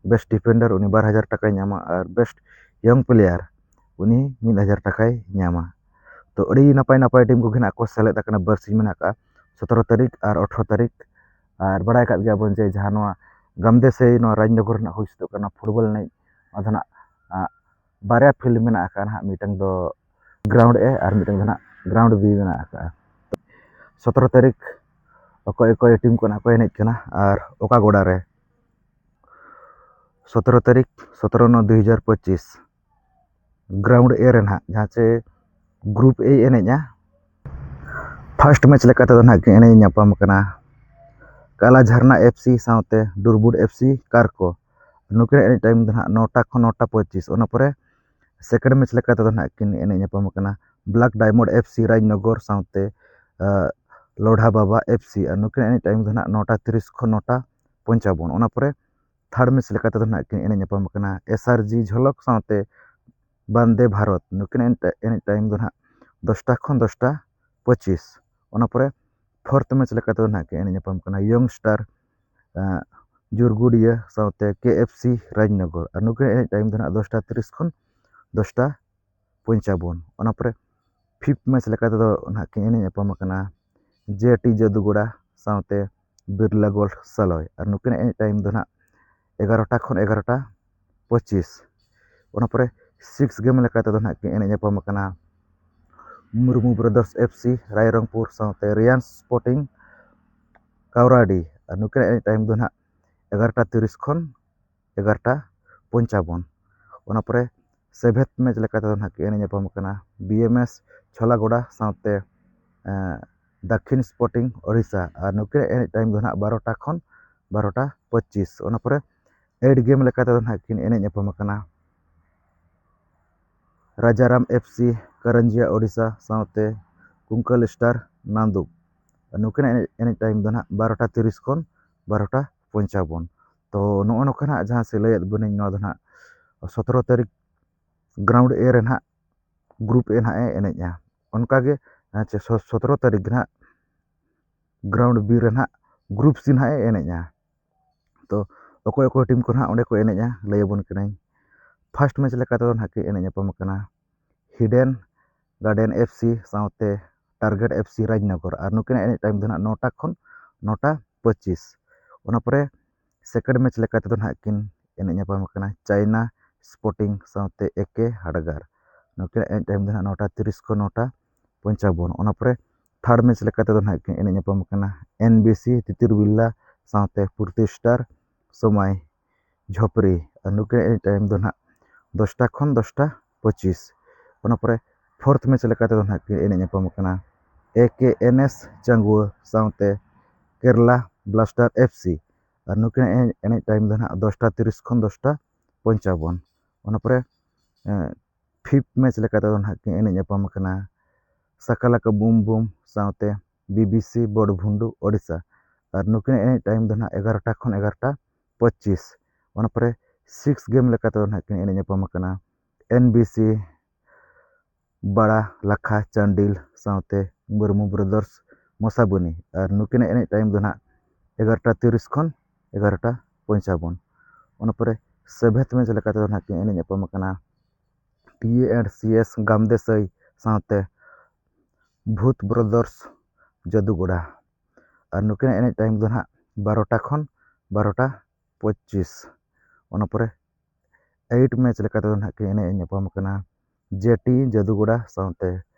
ᱵᱮᱥᱴ ᱰᱤᱯᱷᱮᱱᱰᱟᱨ ᱩᱱᱤ ᱵᱟᱨ ᱦᱟᱡᱟᱨ ᱴᱟᱠᱟᱭ ᱧᱟᱢᱟ, ᱟᱨ ᱵᱮᱥᱴ ᱭᱚᱝ ᱯᱞᱮᱭᱟᱨ ᱩᱱᱤ ᱢᱤᱫ ᱦᱟᱡᱟᱨ ᱴᱟᱠᱟᱭ ᱧᱟᱢᱟ᱾ ᱛᱚ ᱟᱹᱰᱤ ᱱᱟᱯᱟᱭ ᱱᱟᱯᱟᱭ ᱴᱤᱢ ᱠᱚᱜᱮ ᱱᱟᱦᱟᱜ ᱠᱚ ᱥᱮᱞᱮᱫ ᱟᱠᱟᱱᱟ᱾ ᱵᱟᱨᱥᱤᱧ ᱢᱮᱱᱟᱜ ᱟᱠᱟᱫᱼᱟ, ᱥᱚᱛᱨᱚ ᱛᱟᱹᱨᱤᱠᱷ ᱟᱨ ᱟᱴᱷᱨᱚ ᱛᱟᱹᱨᱤᱠᱷ᱾ ᱟᱨ ᱵᱟᱲᱟᱭ ᱟᱠᱟᱫ ᱜᱮᱭᱟᱵᱚᱱ ᱡᱮ ᱡᱟᱦᱟᱸ ᱱᱚᱣᱟ ᱜᱟᱢᱫᱮ ᱥᱮ ᱱᱚᱣᱟ ᱨᱟᱡᱽᱱᱚᱜᱚᱨ ᱨᱮᱱᱟᱜ ᱦᱩᱭ ᱥᱟᱹᱛᱚᱜ ᱠᱟᱱᱟ ᱯᱷᱩᱴᱵᱚᱞ ᱮᱱᱮᱡ, ᱚᱱᱟ ᱫᱚ ᱱᱟᱦᱟᱜ ᱵᱟᱨᱭᱟ ᱯᱷᱤᱞᱰ ᱢᱮᱱᱟᱜ ᱟᱠᱟᱫᱼᱟ ᱱᱟᱦᱟᱜ᱾ ᱢᱤᱫᱴᱟᱝ ᱫᱚ ᱜᱨᱟᱣᱩᱱᱰ ᱮ ᱟᱨ ᱢᱤᱫᱴᱟᱝ ᱫᱚ ᱱᱟᱦᱟᱜ ᱜᱨᱟᱣᱩᱱᱰ ᱵᱤ ᱢᱮᱱᱟᱜ ᱟᱠᱟᱫᱼᱟ᱾ ᱥᱚᱛᱨᱚ ᱛᱟᱹᱨᱤᱠᱷ ᱚᱠᱚᱭ ᱚᱠᱚᱭ ᱴᱤᱢ ᱠᱚ ᱱᱟᱦᱟᱜ ᱠᱚ ᱮᱱᱮᱡ ᱠᱟᱱᱟ ᱟᱨ ᱚᱠᱟ ᱜᱚᱰᱟ ᱨᱮ? ᱥᱚᱛᱨᱚ ᱛᱟᱹᱨᱤᱠᱷ, ᱥᱚᱛᱨᱚ ᱱᱚ ᱫᱩ ᱦᱟᱡᱟᱨ ᱯᱚᱸᱪᱤᱥ, ᱜᱨᱟᱣᱩᱱᱰ ᱮ ᱨᱮ ᱱᱟᱦᱟᱜ, ᱡᱟᱦᱟᱸ ᱪᱮ ᱜᱨᱩᱯ ᱮ ᱮᱱᱮᱡᱼᱟ᱾ ᱯᱷᱟᱥᱴ ᱢᱮᱪ ᱞᱮᱠᱟ ᱛᱮᱫᱚ ᱱᱟᱦᱟᱜ ᱠᱤᱱ ᱮᱱᱮᱡ ᱧᱟᱯᱟᱢ ᱠᱟᱱᱟ ᱠᱟᱞᱟ ᱡᱷᱟᱨᱱᱟ ᱮᱯᱷ ᱥᱤ ᱥᱟᱶᱛᱮ ᱰᱩᱨᱵᱩᱰ ᱮᱯᱷ ᱥᱤ ᱠᱟᱨᱠᱚ᱾ ᱱᱩᱠᱤᱱᱟᱜ ᱮᱱᱮᱡ ᱴᱟᱭᱤᱢ ᱫᱚ ᱱᱟᱦᱟᱜ ᱱᱚᱴᱟ ᱠᱷᱚᱱ ᱱᱚᱴᱟ ᱯᱚᱸᱪᱤᱥ᱾ ᱚᱱᱟ ᱯᱚᱨᱮ ᱥᱮᱠᱮᱱᱰ ᱢᱮᱪ ᱞᱮᱠᱟ ᱛᱮᱫᱚ ᱱᱟᱦᱟᱜ ᱠᱤᱱ ᱮᱱᱮᱡ ᱧᱟᱯᱟᱢ ᱠᱟᱱᱟ black diamond F C Rajnagar ᱥᱟᱶᱛᱮ, ᱟᱸ, ᱞᱚᱰᱷᱟ ᱵᱟᱵᱟ ᱮᱯᱷ ᱥᱤ᱾ ᱟᱨ ᱱᱩᱠᱤᱱᱟᱜ ᱮᱱᱮᱡ ᱴᱟᱭᱤᱢ ᱫᱚ ᱱᱟᱦᱟᱜ ᱱᱚᱴᱟ ᱛᱤᱨᱤᱥ ᱠᱷᱚᱱ ᱱᱚᱴᱟ ᱯᱚᱧᱪᱟᱵᱚᱱ᱾ ᱚᱱᱟ ᱯᱚᱨᱮ ᱛᱷᱟᱨᱰ ᱢᱮᱪ ᱞᱮᱠᱟ ᱛᱮᱫᱚ ᱱᱟᱦᱟᱜ ᱠᱤᱱ ᱮᱱᱮᱡ ᱧᱟᱯᱟᱢ ᱠᱟᱱᱟ ᱮᱥ ᱟᱨ ᱡᱤ ᱡᱷᱚᱞᱚᱠ ᱥᱟᱶᱛᱮ ᱵᱟᱱᱫᱮ ᱵᱷᱟᱨᱚᱛ᱾ ᱱᱩᱠᱤᱱᱟᱜ ᱮᱱᱮᱡ ᱴᱟ-, ᱮᱱᱮᱡ ᱴᱟᱭᱤᱢ ᱫᱚ ᱱᱟᱦᱟᱜ ᱫᱚᱥᱴᱟ ᱠᱷᱚᱱ ᱫᱚᱥᱴᱟ ᱯᱚᱸᱪᱤᱥ᱾ ᱚᱱᱟ ᱯᱚᱨᱮ ᱯᱷᱳᱨᱛᱷ ᱢᱮᱪ ᱞᱮᱠᱟ ᱛᱮᱫᱚ ᱱᱟᱦᱟᱜ ᱠᱤᱱ ᱮᱱᱮᱡ ᱧᱟᱯᱟᱢ ᱠᱟᱱᱟ ᱭᱚᱝ ᱥᱴᱟᱨ, ᱟᱸ, ᱡᱩᱨᱜᱩᱰᱤᱭᱟᱹ ᱥᱟᱶᱛᱮ ᱠᱮ ᱮᱯᱷ ᱥᱤ ᱨᱟᱡᱽᱱᱚᱜᱚᱨ᱾ ᱟᱨ ᱱᱩᱠᱤᱱᱟᱜ ᱮᱱᱮᱡ ᱴᱟᱭᱤᱢ ᱫᱚ ᱱᱟᱦᱟᱜ ᱫᱚᱥᱴᱟ ᱛᱤᱨᱤᱥ ᱠᱷᱚᱱ ᱫᱚᱥᱴᱟ ᱯᱚᱧᱪᱟᱵᱚᱱ᱾ ᱚᱱᱟ ᱯᱚᱨᱮ ᱯᱷᱤᱯᱛᱷ ᱢᱮᱪ ᱞᱮᱠᱟ ᱛᱮᱫᱚ ᱱᱟᱦᱟᱜ ᱠᱤᱱ ᱮᱱᱮᱡ ᱧᱟᱯᱟᱢ ᱟᱠᱟᱱᱟ ᱡᱮ ᱴᱤ ᱡᱟᱹᱫᱩᱜᱚᱲᱟ ᱥᱟᱶᱛᱮ ᱵᱤᱨᱞᱟ ᱜᱳᱞᱰ ᱥᱟᱞᱚᱭ᱾ ᱟᱨ ᱱᱩᱠᱤᱱᱟᱜ ᱮᱱᱮᱡ ᱴᱟᱭᱤᱢ ᱫᱚ ᱱᱟᱦᱟᱜ ᱮᱜᱟᱨᱚᱴᱟ ᱠᱷᱚᱱ ᱮᱜᱟᱨᱚᱴᱟ ᱯᱚᱸᱪᱤᱥ᱾ ᱚᱱᱟ ᱯᱚᱨᱮ ᱥᱤᱠᱥ ᱜᱮᱢ ᱞᱮᱠᱟ ᱛᱮᱫᱚ ᱱᱟᱦᱟᱜ ᱠᱤᱱ ᱮᱱᱮᱡ ᱧᱟᱯᱟᱢ ᱟᱠᱟᱱᱟ Murmu brothers F C Rairangpur ᱥᱟᱶᱛᱮ ᱨᱤᱭᱟᱱᱥ ᱥᱯᱳᱨᱴᱤᱝ ᱠᱟᱣᱨᱟᱰᱤ᱾ ᱟᱨ ᱱᱩᱠᱤᱱᱟᱜ ᱮᱱᱮᱡ ᱴᱟᱭᱤᱢ ᱫᱚ ᱱᱟᱦᱟᱜ ᱮᱜᱟᱨᱚᱴᱟ ᱛᱤᱨᱤᱥ ᱠᱷᱚᱱ ᱮᱜᱟᱨᱚᱴᱟ ᱯᱚᱧᱪᱟᱵᱚᱱ᱾ ᱚᱱᱟ ᱯᱚᱨᱮ ᱥᱮᱵᱷᱮᱱᱛᱷ ᱢᱮᱪ ᱞᱮᱠᱟ ᱛᱮᱫᱚ ᱱᱟᱦᱟᱜ ᱠᱤᱱ ᱮᱱᱮᱡ ᱧᱟᱯᱟᱢ ᱟᱠᱟᱱᱟ ᱵᱤ ᱮᱢ ᱮᱥ ᱪᱷᱚᱞᱟᱜᱚᱰᱟ ᱥᱟᱶᱛᱮ ᱫᱟᱠᱷᱤᱱ ᱥᱯᱳᱨᱴᱤᱝ ᱳᱰᱤᱥᱟ᱾ ᱟᱨ ᱱᱩᱠᱤᱱᱟᱜ ᱮᱱᱮᱡ ᱴᱟᱭᱤᱢ ᱫᱚ ᱱᱟᱦᱟᱜ ᱵᱟᱨᱚᱴᱟ ᱠᱷᱚᱱ ᱵᱟᱨᱚᱴᱟ ᱯᱚᱸᱪᱤᱥ᱾ ᱚᱱᱟ ᱯᱚᱨᱮ ᱮᱭᱤᱴ ᱜᱮᱢ ᱞᱮᱠᱟ ᱛᱮᱫᱚ ᱱᱟᱦᱟᱜ ᱠᱤᱱ ᱮᱱᱮᱡ ᱧᱟᱯᱟᱢ ᱟᱠᱟᱱᱟ ᱨᱟᱡᱟᱨᱟᱢ ᱮᱯᱷ ᱥᱤ ᱠᱟᱨᱟᱱᱡᱤᱭᱟ ᱳᱰᱤᱥᱟ ᱥᱟᱶᱛᱮ ᱠᱩᱝᱠᱟᱞ ᱥᱴᱟᱨ ᱱᱟᱱᱫᱩ᱾ ᱱᱩᱠᱤᱱᱟᱜ ᱮᱱᱮᱡ, ᱮᱱᱮᱡ ᱴᱟᱭᱤᱢ ᱫᱚ ᱱᱟᱦᱟᱜ ᱵᱟᱨᱚᱴᱟ ᱛᱤᱨᱤᱥ ᱠᱷᱚᱱ ᱵᱟᱨᱚᱴᱟ ᱯᱚᱧᱪᱟᱵᱚᱱ᱾ ᱛᱚ ᱱᱚᱜᱼᱚ ᱱᱚᱝᱠᱟ ᱱᱟᱦᱟᱜ ᱡᱟᱦᱟᱸ ᱥᱮ ᱞᱟᱹᱭᱟᱫ ᱵᱚᱱᱟᱹᱧ, ᱱᱚᱣᱟ ᱫᱚ ᱱᱟᱦᱟᱜ ᱥᱚᱛᱨᱚ ᱛᱟᱹᱨᱤᱠᱷ ᱜᱨᱟᱣᱩᱱᱰ ᱮ ᱨᱮ ᱱᱟᱦᱟᱜ ᱜᱨᱩᱯ ᱮ ᱱᱟᱦᱟᱜ ᱮ ᱮᱱᱮᱡᱼᱟ᱾ ᱚᱱᱠᱟᱜᱮ ᱟᱪᱪᱷᱟ, ᱥᱚ-, ᱥᱚᱛᱨᱚ ᱛᱟᱹᱨᱤᱠᱷ ᱱᱟᱦᱟᱜ ᱜᱨᱟᱣᱩᱱᱰ ᱵᱤ ᱨᱮ ᱱᱟᱦᱟᱜ ᱜᱨᱩᱯ ᱥᱤ ᱱᱟᱦᱟᱜ ᱮ ᱮᱱᱮᱡᱼᱟ᱾ ᱛᱚ ᱚᱠᱚᱭ ᱚᱠᱚᱭ ᱴᱤᱢ ᱠᱚ ᱱᱟᱦᱟᱜ ᱚᱸᱰᱮ ᱠᱚ ᱮᱱᱮᱡᱼᱟ, ᱞᱟᱹᱭᱟᱵᱚᱱ ᱠᱟᱹᱱᱟᱹᱧ᱾ ᱯᱷᱟᱥᱴ ᱢᱮᱪ ᱞᱮᱠᱟ ᱛᱮᱫᱚ ᱱᱟᱦᱟᱜ ᱠᱤᱱ ᱮᱱᱮᱡ ᱧᱟᱯᱟᱢ ᱟᱠᱟᱱᱟ ᱦᱤᱰᱮᱱ ᱜᱟᱨᱰᱮᱱ ᱮᱯᱷ ᱥᱤ ᱥᱟᱶᱛᱮ ᱴᱟᱨᱜᱮᱴ ᱮᱯᱷ ᱥᱤ ᱨᱟᱡᱽᱱᱚᱜᱚᱨ᱾ ᱟᱨ ᱱᱩᱠᱤᱱᱟᱜ ᱮᱱᱮᱡ ᱴᱟᱭᱤᱢ ᱫᱚ ᱱᱟᱦᱟᱜ ᱱᱚᱴᱟ ᱠᱷᱚᱱ ᱱᱚᱴᱟ ᱯᱚᱸᱪᱤᱥ᱾ ᱚᱱᱟ ᱯᱚᱨᱮ ᱥᱮᱠᱮᱱᱰ ᱢᱮᱪ ᱞᱮᱠᱟ ᱛᱮᱫᱚ ᱱᱟᱦᱟᱜ ᱠᱤᱱ ᱮᱱᱮᱡ ᱧᱟᱯᱟᱢ ᱟᱠᱟᱱᱟ ᱪᱟᱭᱱᱟ ᱥᱯᱳᱨᱴᱤᱝ ᱥᱟᱶᱛᱮ ᱮ ᱠᱮ ᱦᱟᱰᱜᱟᱨ᱾ ᱱᱩᱠᱤᱱᱟᱜ ᱮᱱᱮᱡ ᱴᱟᱭᱤᱢ ᱫᱚ ᱱᱟᱦᱟᱜ ᱱᱚᱴᱟ ᱛᱤᱨᱤᱥ ᱠᱷᱚᱱ ᱱᱚᱴᱟ ᱯᱚᱧᱪᱟᱵᱚᱱ᱾ ᱚᱱᱟ ᱯᱚᱨᱮ ᱛᱷᱟᱨᱰ ᱢᱮᱪ ᱞᱮᱠᱟ ᱛᱮᱫᱚ ᱱᱟᱦᱟᱜ ᱠᱤᱱ ᱮᱱᱮᱡ ᱧᱟᱯᱟᱢ ᱟᱠᱟᱱᱟ ᱮᱱ ᱵᱤ ᱥᱤ ᱛᱤᱛᱤᱨ ᱵᱤᱞᱞᱟ ᱥᱟᱶᱛᱮ ᱯᱩᱨᱛᱤ ᱥᱴᱟᱨ ᱥᱚᱢᱟᱭ ᱡᱷᱚᱯᱨᱤ᱾ ᱟᱨ ᱱᱩᱠᱤᱱᱟᱜ ᱮᱱᱮᱡ ᱴᱟᱭᱤᱢ ᱫᱚ ᱱᱟᱦᱟᱜ ᱫᱚᱥᱴᱟ ᱠᱷᱚᱱ ᱫᱚᱥᱴᱟ ᱯᱚᱸᱪᱤᱥ᱾ ᱚᱱᱟ ᱯᱚᱨᱮ ᱯᱷᱳᱨᱛᱷ ᱢᱮᱪ ᱞᱮᱠᱟ ᱛᱮᱫᱚ ᱱᱟᱦᱟᱜ ᱠᱤᱱ ᱮᱱᱮᱡ ᱧᱟᱯᱟᱢ ᱟᱠᱟᱱᱟ ᱮ ᱠᱮ ᱮᱱ ᱮᱥ ᱪᱟᱝᱜᱩᱣᱟᱹ ᱥᱟᱶᱛᱮ ᱠᱮᱨᱞᱟ ᱵᱞᱟᱥᱴᱟᱨ ᱮᱯᱷ ᱥᱤ᱾ ᱟᱨ ᱱᱩᱠᱤᱱᱟᱜ ᱮᱱᱮᱡ, ᱮᱱᱮᱡ ᱴᱟᱭᱤᱢ ᱫᱚ ᱱᱟᱦᱟᱜ ᱫᱚᱥᱴᱟ ᱛᱤᱨᱤᱥ ᱠᱷᱚᱱ ᱫᱚᱥᱴᱟ ᱯᱚᱧᱪᱟᱵᱚᱱ᱾ ᱚᱱᱟ ᱯᱚᱨᱮ ᱯᱷᱤᱯᱛᱷ ᱢᱮᱪ ᱞᱮᱠᱟ ᱛᱮᱫᱚ ᱱᱟᱦᱟᱜ ᱠᱤᱱ ᱮᱱᱮᱡ ᱧᱟᱯᱟᱢ ᱟᱠᱟᱱᱟ ᱥᱟᱠᱟᱞᱟᱠᱟ ᱵᱩᱢ ᱵᱩᱢ ᱥᱟᱶᱛᱮ ᱵᱤ ᱵᱤ ᱥᱤ ᱵᱚᱰᱵᱷᱩᱱᱰᱩ ᱳᱰᱤᱥᱟ᱾ ᱟᱨ ᱱᱩᱠᱤᱱᱟᱜ ᱮᱱᱮᱡ ᱴᱟᱭᱤᱢ ᱫᱚ ᱱᱟᱦᱟᱜ ᱮᱜᱟᱨᱚᱴᱟ ᱠᱷᱚᱱ ᱮᱜᱟᱨᱚᱴᱟ ᱯᱚᱸᱪᱤᱥ᱾ ᱚᱱᱟ ᱯᱚᱨᱮ ᱥᱤᱠᱥ ᱜᱮᱢ ᱞᱮᱠᱟ ᱛᱮᱫᱚ ᱱᱟᱦᱟᱜ ᱠᱤᱱ ᱮᱱᱮᱡ ᱧᱟᱯᱟᱢ ᱟᱠᱟᱱᱟ ᱮᱱ ᱵᱤ ᱥᱤ ᱵᱟᱲᱟ ᱞᱟᱠᱷᱟ ᱪᱟᱱᱰᱤᱞ ᱥᱟᱶᱛᱮ ᱢᱩᱨᱢᱩ ᱵᱨᱟᱫᱟᱨᱥ ᱢᱚᱥᱟᱵᱩᱱᱤ᱾ ᱟᱨ ᱱᱩᱠᱤᱱᱟᱜ ᱮᱱᱮᱡ ᱴᱟᱭᱤᱢ ᱫᱚ ᱱᱟᱦᱟᱜ ᱮᱜᱟᱨᱚᱴᱟ ᱛᱤᱨᱤᱥ ᱠᱷᱚᱱ ᱮᱜᱟᱨᱚᱴᱟ ᱯᱚᱧᱪᱟᱵᱚᱱ᱾ ᱚᱱᱟ ᱯᱚᱨᱮ ᱥᱮᱵᱷᱮᱱᱛᱷ ᱢᱮᱪ ᱞᱮᱠᱟ ᱛᱮᱫᱚ ᱱᱟᱦᱟᱜ ᱠᱤᱱ ᱮᱱᱮᱡ ᱧᱟᱯᱟᱢ ᱟᱠᱟᱱᱟ T A and C S ᱜᱟᱢᱫᱮᱥᱟᱹᱭ ᱥᱟᱶᱛᱮ ᱵᱷᱩᱛ ᱵᱨᱟᱫᱟᱨᱥ ᱡᱟᱹᱫᱩᱜᱚᱰᱟ᱾ ᱟᱨ ᱱᱩᱠᱤᱱᱟᱜ ᱮᱱᱮᱡ ᱴᱟᱭᱤᱢ ᱫᱚ ᱱᱟᱦᱟᱜ ᱵᱟᱨᱚᱴᱟ ᱠᱷᱚᱱ ᱵᱟᱨᱚᱴᱟ ᱯᱚᱸᱪᱤᱥ᱾ ᱚᱱᱟ ᱯᱚᱨᱮ ᱮᱭᱤᱴ ᱢᱮᱪ ᱞᱮᱠᱟ ᱛᱮᱫᱚ ᱱᱟᱦᱟᱜ ᱠᱤᱱ ᱮᱱᱮᱡ ᱧᱟᱯᱟᱢ ᱠᱟᱱᱟ ᱡᱮ ᱴᱤ ᱡᱟᱹᱫᱩᱜᱚᱰᱟ ᱥᱟᱶᱛᱮ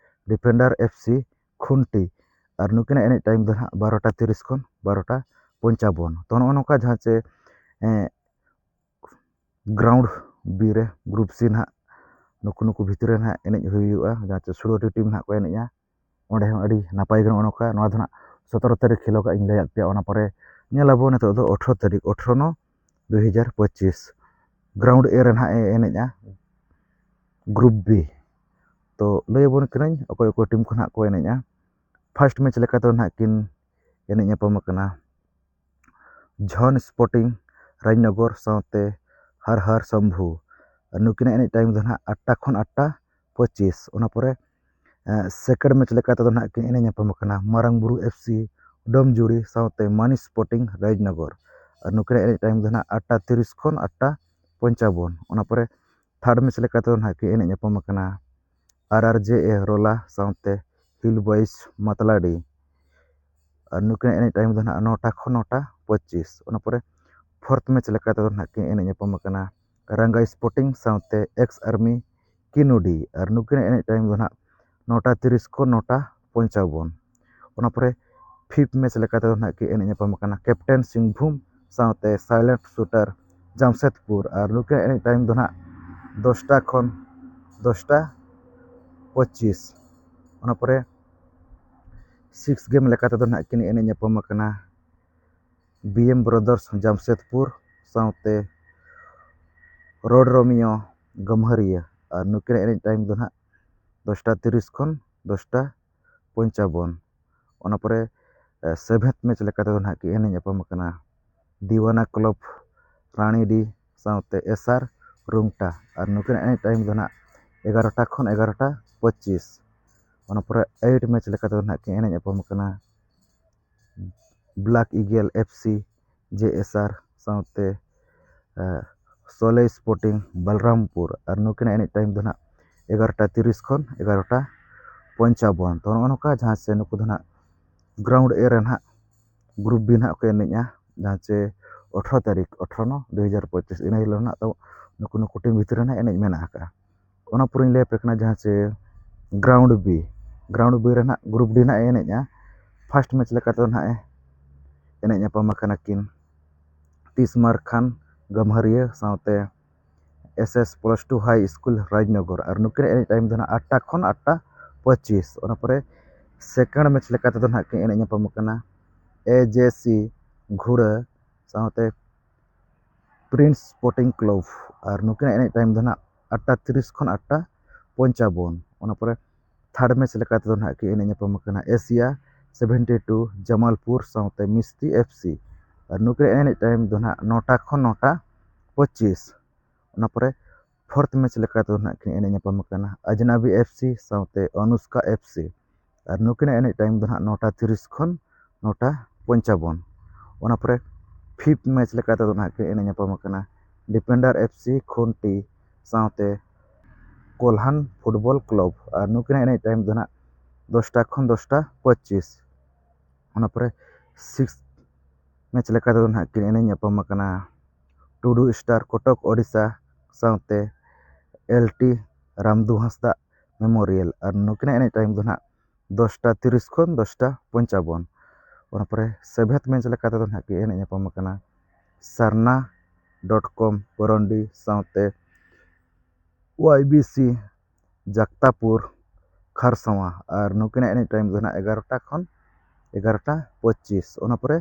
ᱰᱤᱯᱷᱮᱱᱰᱟᱨ ᱮᱯᱷ ᱥᱤ ᱠᱷᱩᱱᱴᱤ᱾ ᱟᱨ ᱱᱩᱠᱤᱱᱟᱜ ᱮᱱᱮᱡ ᱴᱟᱭᱤᱢ ᱫᱚ ᱱᱟᱦᱟᱜ ᱵᱟᱨᱚᱴᱟ ᱛᱤᱨᱤᱥ ᱠᱷᱚᱱ ᱵᱟᱨᱚᱴᱟ ᱯᱚᱧᱪᱟᱵᱚᱱ᱾ ᱛᱚ ᱱᱚᱜᱼᱚ ᱱᱚᱝᱠᱟ ᱡᱟᱦᱟᱸ ᱪᱮ, ᱮᱸ, ᱜᱨᱟᱣᱩᱱᱰ ᱵᱤ ᱨᱮ ᱜᱨᱩᱯ ᱥᱤ ᱱᱟᱦᱟᱜ ᱱᱩᱠᱩ ᱱᱩᱠᱩ ᱵᱷᱤᱛᱨᱤ ᱨᱮ ᱱᱟᱦᱟᱜ ᱮᱱᱮᱡ ᱦᱩᱭᱩᱜᱼᱟ, ᱡᱟᱦᱟᱸ ᱪᱮ ᱥᱩᱲᱚᱴᱤ ᱴᱤᱢ ᱱᱟᱦᱟᱜ ᱠᱚ ᱮᱱᱮᱡᱼᱟ᱾ ᱚᱸᱰᱮ ᱦᱚᱸ ᱟᱹᱰᱤ ᱱᱟᱯᱟᱭ ᱜᱮ ᱱᱚᱜᱼᱚ ᱱᱚᱝᱠᱟ, ᱱᱚᱣᱟ ᱫᱚ ᱱᱟᱦᱟᱜ ᱥᱚᱛᱨᱚ ᱛᱟᱹᱨᱤᱠᱷ ᱦᱤᱞᱳᱜ ᱤᱧ ᱞᱟᱹᱭᱟᱫ ᱯᱮᱭᱟ᱾ ᱚᱱᱟ ᱯᱚᱨᱮ ᱧᱮᱞ ᱟᱵᱚ ᱱᱤᱛᱚᱜ ᱫᱚ ᱟᱴᱷᱨᱚ ᱛᱟᱹᱨᱤᱠᱷ, ᱟᱴᱷᱨᱚ ᱱᱚ ᱫᱩᱭ ᱦᱟᱡᱟᱨ ᱯᱚᱸᱪᱤᱥ᱾ ᱜᱨᱟᱣᱩᱱᱰ ᱮ ᱨᱮ ᱱᱟᱦᱟᱜ ᱮ ᱮᱱᱮᱡᱼᱟ ᱜᱨᱩᱯ ᱵᱤ᱾ ᱛᱚ ᱞᱟᱹᱭ ᱟᱵᱚᱱ ᱠᱟᱹᱱᱟᱹᱧ ᱚᱠᱚᱭ ᱚᱠᱚᱭ ᱴᱤᱢ ᱠᱚ ᱱᱟᱦᱟᱜ ᱠᱚ ᱮᱱᱮᱡᱼᱟ᱾ ᱯᱷᱟᱥᱴ ᱢᱮᱪ ᱞᱮᱠᱟ ᱛᱮᱫᱚ ᱱᱟᱦᱟᱜ ᱠᱤᱱ ᱮᱱᱮᱡ ᱧᱟᱯᱟᱢ ᱟᱠᱟᱱᱟ ᱡᱷᱚᱱ ᱥᱯᱳᱨᱴᱤᱝ ᱨᱟᱡᱽᱱᱚᱜᱚᱨ ᱥᱟᱶᱛᱮ ᱦᱟᱨ ᱦᱟᱨ ᱥᱚᱢᱵᱷᱩ᱾ ᱟᱨ ᱱᱩᱠᱤᱱᱟᱜ ᱮᱱᱮᱡ ᱴᱟᱭᱤᱢ ᱫᱚ ᱱᱟᱦᱟᱜ ᱟᱴᱴᱟ ᱠᱷᱚᱱ ᱟᱴᱴᱟ ᱯᱚᱸᱪᱤᱥ᱾ ᱚᱱᱟ ᱯᱚᱨᱮ ᱥᱮᱠᱮᱱᱰ ᱢᱮᱪ ᱞᱮᱠᱟ ᱛᱮᱫᱚ ᱱᱟᱦᱟᱜ ᱠᱤᱱ ᱮᱱᱮᱡ ᱧᱟᱯᱟᱢ ᱟᱠᱟᱱᱟ ᱢᱟᱨᱟᱝ ᱵᱩᱨᱩ ᱮᱯᱷ ᱥᱤ ᱰᱳᱢᱡᱩᱲᱤ ᱥᱟᱶᱛᱮ ᱢᱟᱱᱤ ᱥᱯᱳᱨᱴᱤᱝ ᱨᱟᱡᱽᱱᱚᱜᱚᱨ᱾ ᱟᱨ ᱱᱩᱠᱤᱱᱟᱜ ᱮᱱᱮᱡ ᱴᱟᱭᱤᱢ ᱫᱚ ᱱᱟᱦᱟᱜ ᱟᱴᱴᱟ ᱛᱤᱨᱤᱥ ᱠᱷᱚᱱ ᱟᱴᱴᱟ ᱯᱚᱧᱪᱟᱵᱚᱱ᱾ ᱚᱱᱟ ᱯᱚᱨᱮ ᱛᱷᱟᱨᱰ ᱢᱮᱪ ᱞᱮᱠᱟ ᱛᱮᱫᱚ ᱱᱟᱦᱟᱜ ᱠᱤᱱ ᱮᱱᱮᱡ ᱧᱟᱯᱟᱢ ᱟᱠᱟᱱᱟ ᱟᱨ ᱟᱨ ᱡᱮ ᱮ ᱨᱳᱞᱟ ᱥᱟᱶᱛᱮ ᱦᱤᱞ ᱵᱚᱭᱮᱥ ᱢᱟᱛᱞᱟᱰᱤ᱾ ᱟᱨ ᱱᱩᱠᱤᱱᱟᱜ ᱮᱱᱮᱡ ᱴᱟᱭᱤᱢ ᱫᱚ ᱱᱟᱦᱟᱜ ᱱᱚᱴᱟ ᱠᱷᱚᱱ ᱱᱚᱴᱟ ᱯᱚᱸᱪᱤᱥ᱾ ᱚᱱᱟ ᱯᱚᱨᱮ ᱯᱷᱳᱨᱛᱷ ᱢᱮᱪ ᱞᱮᱠᱟ ᱛᱮᱫᱚ ᱱᱟᱦᱟᱜ ᱠᱤᱱ ᱮᱱᱮᱡ ᱧᱟᱯᱟᱢ ᱟᱠᱟᱱᱟ ᱨᱟᱝᱜᱟ ᱥᱯᱳᱨᱴᱤᱝ ᱥᱟᱶᱛᱮ ᱮᱠᱥ ᱟᱨᱢᱤ ᱠᱤᱱᱩᱰᱤ᱾ ᱟᱨ ᱱᱩᱠᱤᱱᱟᱜ ᱮᱱᱮᱡ ᱴᱟᱭᱤᱢ ᱫᱚ ᱱᱟᱦᱟᱜ ᱱᱚᱴᱟ ᱛᱤᱨᱤᱥ ᱠᱷᱚᱱ ᱱᱚᱴᱟ ᱯᱚᱧᱪᱟᱵᱚᱱ᱾ ᱚᱱᱟ ᱯᱚᱨᱮ ᱯᱷᱤᱯᱛᱷ ᱢᱮᱪ ᱞᱮᱠᱟ ᱛᱮᱫᱚ ᱱᱟᱦᱟᱜ ᱠᱤᱱ ᱮᱱᱮᱡ ᱧᱟᱯᱟᱢ ᱟᱠᱟᱱᱟ ᱠᱮᱯᱴᱮᱱ ᱥᱤᱝᱵᱷᱩᱢ ᱥᱟᱶᱛᱮ ᱥᱟᱭᱞᱮᱱᱴ ᱥᱩᱴᱟᱨ ᱡᱟᱢᱥᱮᱫᱽᱯᱩᱨ᱾ ᱟᱨ ᱱᱩᱠᱤᱱᱟᱜ ᱮᱱᱮᱡ ᱴᱟᱭᱤᱢ ᱫᱚ ᱱᱟᱦᱟᱜ ᱫᱚᱥᱴᱟ ᱠᱷᱚᱱ ᱫᱚᱥᱴᱟ ᱯᱚᱸᱪᱤᱥ᱾ ᱚᱱᱟ ᱯᱚᱨᱮ ᱥᱤᱠᱥ ᱜᱮᱢ ᱞᱮᱠᱟ ᱛᱮᱫᱚ ᱱᱟᱦᱟᱜ ᱠᱤᱱ ᱮᱱᱮᱡ ᱧᱟᱯᱟᱢ ᱟᱠᱟᱱᱟ ᱵᱤ ᱮᱢ ᱵᱨᱟᱫᱟᱨᱥ ᱡᱟᱢᱥᱮᱫᱽᱯᱩᱨ ᱥᱟᱶᱛᱮ ᱨᱳᱰ ᱨᱳᱢᱤᱭᱳ ᱜᱟᱹᱢᱦᱟᱹᱨᱤᱭᱟᱹ᱾ ᱟᱨ ᱱᱩᱠᱤᱱᱟᱜ ᱮᱱᱮᱡ ᱴᱟᱭᱤᱢ ᱫᱚ ᱱᱟᱦᱟᱜ ᱫᱚᱥᱴᱟ ᱛᱤᱨᱤᱥ ᱠᱷᱚᱱ ᱫᱚᱥᱴᱟ ᱯᱚᱧᱪᱟᱵᱚᱱ᱾ ᱚᱱᱟ ᱯᱚᱨᱮ ᱥᱮᱵᱷᱮᱱᱛᱷ ᱢᱮᱪ ᱞᱮᱠᱟ ᱛᱮᱫᱚ ᱱᱟᱦᱟᱜ ᱠᱤᱱ ᱮᱱᱮᱡ ᱧᱟᱯᱟᱢ ᱟᱠᱟᱱᱟ ᱫᱤᱣᱟᱱᱟ ᱠᱞᱟᱵᱽ ᱨᱟᱱᱤᱰᱤ ᱥᱟᱶᱛᱮ ᱮᱥ ᱟᱨ ᱨᱩᱝᱴᱟ᱾ ᱟᱨ ᱱᱩᱠᱤᱱᱟᱜ ᱮᱱᱮᱡ ᱴᱟᱭᱤᱢ ᱫᱚ ᱱᱟᱦᱟᱜ ᱮᱜᱟᱨᱚᱴᱟ ᱠᱷᱚᱱ ᱮᱜᱟᱨᱚᱴᱟ ᱯᱚᱸᱪᱤᱥ᱾ ᱚᱱᱟ ᱯᱚᱨᱮ ᱮᱭᱤᱴ ᱢᱮᱪ ᱞᱮᱠᱟ ᱛᱮᱫᱚ ᱱᱟᱦᱟᱜ ᱠᱤᱱ ᱮᱱᱮᱡ ᱧᱟᱯᱟᱢ ᱟᱠᱟᱱᱟ ᱵᱞᱟᱠ ᱤᱜᱮᱞ ᱮᱯᱷ ᱥᱤ ᱡᱮ ᱮᱥ ᱟᱨ ᱥᱟᱶᱛᱮ ᱥᱚᱞᱮ ᱥᱯᱳᱨᱴᱤᱝ ᱵᱟᱞᱨᱟᱢᱯᱩᱨ᱾ ᱟᱨ ᱱᱩᱠᱤᱱᱟᱜ ᱮᱱᱮᱡ ᱴᱟᱭᱤᱢ ᱫᱚ ᱱᱟᱦᱟᱜ ᱮᱜᱟᱨᱚᱴᱟ ᱛᱤᱨᱤᱥ ᱠᱷᱚᱱ ᱮᱜᱟᱨᱚᱴᱟ ᱯᱚᱧᱪᱟᱵᱚᱱ᱾ ᱛᱚ ᱱᱚᱜᱼᱚ ᱱᱚᱝᱠᱟ ᱡᱟᱦᱟᱸ ᱪᱮ ᱱᱩᱠᱩ ᱫᱚ ᱱᱟᱦᱟᱜ ᱜᱨᱟᱣᱩᱱᱰ ᱮ ᱨᱮ ᱱᱟᱦᱟᱜ ᱜᱨᱩᱯ ᱵᱤ ᱱᱟᱦᱟᱜ ᱠᱚ ᱮᱱᱮᱡᱼᱟ, ᱡᱟᱦᱟᱸ ᱪᱮ ᱟᱴᱷᱨᱚ ᱛᱟᱹᱨᱤᱠᱷ, ᱟᱴᱷᱨᱚ ᱱᱚ ᱫᱩ ᱦᱟᱡᱟᱨ ᱯᱚᱸᱪᱤᱥ, ᱤᱱᱟᱹ ᱦᱤᱞᱳᱜ ᱱᱟᱦᱟᱜ ᱛᱟᱵᱚ ᱱᱩᱠᱩ ᱱᱩᱠᱩ ᱴᱤᱢ ᱵᱷᱤᱛᱨᱤ ᱨᱮ ᱱᱟᱦᱟᱜ ᱮᱱᱮᱡ ᱢᱮᱱᱟᱜ ᱟᱠᱟᱫᱼᱟ᱾ ᱚᱱᱟ ᱯᱚᱨᱮᱧ ᱞᱟᱹᱭ ᱟᱯᱮ ᱠᱟᱱᱟ ᱡᱟᱦᱟᱸ ᱪᱮ ᱜᱨᱟᱣᱩᱱᱰ ᱵᱤ, ᱜᱨᱟᱣᱩᱱᱰ ᱵᱤ ᱨᱮ ᱱᱟᱦᱟᱜ ᱜᱨᱩᱯ ᱰᱤ ᱱᱟᱦᱟᱜ ᱮ ᱮᱱᱮᱡᱼᱟ᱾ ᱯᱷᱟᱥᱴ ᱢᱮᱪ ᱞᱮᱠᱟ ᱛᱮᱫᱚ ᱱᱟᱦᱟᱜ ᱮ ᱮᱱᱮᱡ ᱧᱟᱯᱟᱢ ᱟᱠᱟᱱᱟ ᱠᱤᱱ ᱛᱤᱥᱢᱟᱨ ᱠᱷᱟᱱ ᱜᱟᱹᱢᱦᱟᱹᱨᱤᱭᱟᱹ ᱥᱟᱶᱛᱮ S S plus two high school Rajnagar. ᱟᱨ ᱱᱩᱠᱤᱱᱟᱜ ᱮᱱᱮᱡ ᱴᱟᱭᱤᱢ ᱫᱚ ᱱᱟᱦᱟᱜ ᱟᱴᱴᱟ ᱠᱷᱚᱱ ᱟᱴᱴᱟ ᱯᱚᱸᱪᱤᱥ᱾ ᱚᱱᱟ ᱯᱚᱨᱮ ᱥᱮᱠᱮᱱᱰ ᱢᱮᱪ ᱞᱮᱠᱟ ᱛᱮᱫᱚ ᱱᱟᱦᱟᱜ ᱠᱤᱱ ᱮᱱᱮᱡ ᱧᱟᱯᱟᱢ ᱠᱟᱱᱟ A J C ᱜᱷᱩᱲᱟᱹ ᱥᱟᱶᱛᱮ ᱯᱨᱤᱱᱥ ᱥᱯᱳᱨᱴᱤᱝ ᱠᱞᱟᱵᱽ᱾ ᱟᱨ ᱱᱩᱠᱤᱱᱟᱜ ᱮᱱᱮᱡ ᱴᱟᱭᱤᱢ ᱫᱚ ᱱᱟᱦᱟᱜ ᱟᱴᱴᱟ ᱛᱤᱨᱤᱥ ᱠᱷᱚᱱ ᱟᱴᱴᱟ ᱯᱚᱧᱪᱟᱵᱚᱱ᱾ ᱚᱱᱟ ᱯᱚᱨᱮ ᱛᱷᱟᱨᱰ ᱢᱮᱪ ᱞᱮᱠᱟ ᱛᱮᱫᱚ ᱱᱟᱦᱟᱜ ᱠᱤᱱ ᱮᱱᱮᱡ ᱧᱟᱯᱟᱢ ᱠᱟᱱᱟ ᱮᱥᱤᱭᱟ ᱥᱮᱵᱷᱮᱱᱴᱤ ᱴᱩ ᱡᱟᱢᱟᱞᱯᱩᱨ ᱥᱟᱶᱛᱮ ᱢᱤᱥᱛᱤ F C᱾ ᱟᱨ ᱱᱩᱠᱤᱱᱟᱜ ᱮᱱᱮᱡ ᱴᱟᱭᱤᱢ ᱫᱚ ᱱᱟᱦᱟᱜ ᱱᱚᱴᱟ ᱠᱷᱚᱱ ᱱᱚᱴᱟ ᱯᱚᱸᱪᱤᱥ᱾ ᱚᱱᱟ ᱯᱚᱨᱮ ᱯᱷᱳᱨᱛᱷ ᱢᱮᱪ ᱞᱮᱠᱟ ᱛᱮᱫᱚ ᱱᱟᱦᱟᱜ ᱠᱤᱱ ᱮᱱᱮᱡ ᱧᱟᱯᱟᱢ ᱠᱟᱱᱟ ᱟᱡᱽᱱᱟᱵᱤ F C ᱥᱟᱶᱛᱮ ᱚᱱᱩᱥᱠᱟ F C᱾ ᱟᱨ ᱱᱩᱠᱤᱱᱟᱜ ᱮᱱᱮᱡ ᱴᱟᱭᱤᱢ ᱫᱚ ᱱᱟᱦᱟᱜ ᱱᱚᱴᱟ ᱛᱤᱨᱤᱥ ᱠᱷᱚᱱ ᱱᱚᱴᱟ ᱯᱚᱧᱪᱟᱵᱚᱱ᱾ ᱚᱱᱟ ᱯᱚᱨᱮ ᱯᱷᱤᱯᱛᱷ ᱢᱮᱪ ᱞᱮᱠᱟ ᱛᱮᱫᱚ ᱱᱟᱦᱟᱜ ᱠᱤᱱ ᱮᱱᱮᱡ ᱧᱟᱯᱟᱢ ᱠᱟᱱᱟ ᱰᱤᱯᱮᱱᱰᱟᱨ F C ᱠᱷᱩᱱᱴᱤ ᱥᱟᱶᱛᱮ ᱠᱳᱞᱦᱟᱱ ᱯᱷᱩᱴᱵᱚᱞ ᱠᱞᱟᱵᱽ᱾ ᱟᱨ ᱱᱩᱠᱤᱱᱟᱜ ᱮᱱᱮᱡ ᱴᱟᱭᱤᱢ ᱫᱚ ᱱᱟᱦᱟᱜ ᱫᱚᱥᱴᱟ ᱠᱷᱚᱱ ᱫᱚᱥᱴᱟ ᱯᱚᱸᱪᱤᱥ᱾ ᱚᱱᱟ ᱯᱚᱨᱮ ᱥᱤᱠᱥ ᱢᱮᱪ ᱞᱮᱠᱟ ᱛᱮᱫᱚ ᱱᱟᱦᱟᱜ ᱠᱤᱱ ᱮᱱᱮᱡ ᱧᱟᱯᱟᱢ ᱠᱟᱱᱟ ᱴᱩᱰᱩ ᱥᱴᱟᱨ ᱠᱚᱴᱚᱠ ᱳᱰᱤᱥᱟ ᱥᱟᱶᱛᱮ L T ᱨᱟᱢᱫᱩ ᱦᱟᱸᱥᱫᱟ ᱢᱮᱢᱳᱨᱤᱭᱟᱞ᱾ ᱟᱨ ᱱᱩᱠᱤᱱᱟᱜ ᱮᱱᱮᱡ ᱴᱟᱭᱤᱢ ᱫᱚ ᱱᱟᱦᱟᱜ ᱫᱚᱥᱴᱟ ᱛᱤᱨᱤᱥ ᱠᱷᱚᱱ ᱫᱚᱥᱴᱟ ᱯᱚᱧᱪᱟᱵᱚᱱ᱾ ᱚᱱᱟ ᱯᱚᱨᱮ ᱥᱮᱵᱷᱮᱱᱛᱷ ᱢᱮᱪ ᱞᱮᱠᱟ ᱛᱮᱫᱚ ᱱᱟᱦᱟᱜ ᱠᱤᱱ ᱮᱱᱮᱡ ᱧᱟᱯᱟᱢ ᱠᱟᱱᱟ ᱥᱟᱨᱱᱟ ᱰᱚᱴ ᱠᱚᱢ ᱯᱚᱨᱚᱱᱰᱤ ᱥᱟᱶᱛᱮ Y B C ᱡᱟᱠᱛᱟᱯᱩᱨ ᱠᱷᱟᱨᱥᱟᱣᱟ᱾ ᱟᱨ ᱱᱩᱠᱤᱱᱟᱜ ᱮᱱᱮᱡ ᱴᱟᱭᱤᱢ ᱫᱚ ᱱᱟᱦᱟᱜ ᱮᱜᱟᱨᱚᱴᱟ ᱠᱷᱚᱱ ᱮᱜᱟᱨᱚᱴᱟ ᱯᱚᱸᱪᱤᱥ᱾ ᱚᱱᱟ ᱯᱚᱨᱮ